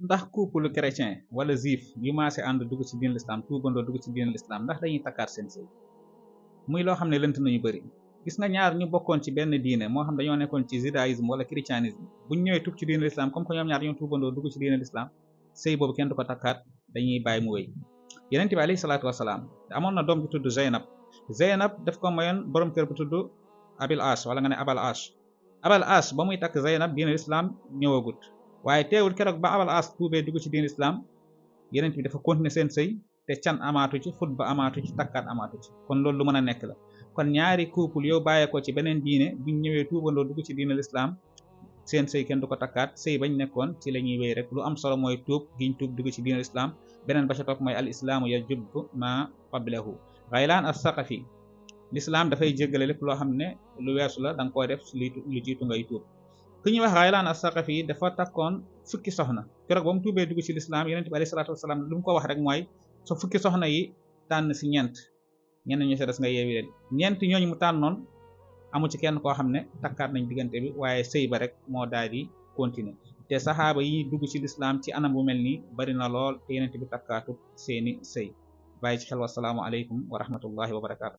ndax couple chrétien wala juif yu maase ànd dugg ci diin l'islam tuubandoo dugg ci diin l'islam ndax dañuy takkaat seen sëy muy loo xam ne lënt nañu bëri. gis nga ñaar ñu bokkoon ci benn diine moo xam dañoo nekkoon ci judaïsme wala christianisme buñ ñëwee tub ci diine l'islam comme que ñoom ñaar ñoo tuubandoo dugg ci diine l'islam sëy boobu kenn du ko takkaat dañuy bàyyi mu wéy. Yonent bi alayhi salaatu wasalaam amoon na doom bi tudd Zeynab daf ko mayoon borom kër bu tudd Abil As wala nga ne Abal As. Abal As ba muy takk Zeynab diine l'islam ñëwagut waaye teewul keroog ba Abal As tuubee dugg ci diine l'islam Yonent bi dafa continuer seen sëy te can amaatu ci xutba amaatu ci takkaat amaatu ci kon loolu lu mën a nekk la. kon ñaari couple yow bàyyeekoo ci beneen diine buñ ñëwee tuubandoo dugg ci diine l'islam seen sëy kenn du ko takkaat sëy bañ nekkoon ci la ñuy wéy rek lu am solo mooy tuub giñ tuub dugg ci diine l'islam beneen ba ca topp mooy al islaamu yajubbu ma qablahu. Ghaylaan as-Saqafi l'islam dafay jéggale lépp loo xam ne lu weesu la da nga koy def lu jiitu ngay tuub. ku ñuy wax Ghaylaan as-Saqafi dafa takkoon fukki soxna keroog ba mu tuubee dugg ci l'islam Yonent bi alayhi salaatu wasalaam lu mu ko wax rek mooy so fukki soxna yi tànn si ñeent ñu sa des nga yeewi leen ñeent ñooñu mu tànnoon amu ci kenn koo xam ne takkaat nañ diggante bi waaye sëy ba rek moo daal di continuer te saxaaba yi dugg ci lislaam ci anam bu mel nii bari na lool te Yonent bi takkaatut seeni sëy bàyyi ci xel wasalaamu aleykum wa rahmatullahi wa barakaatu.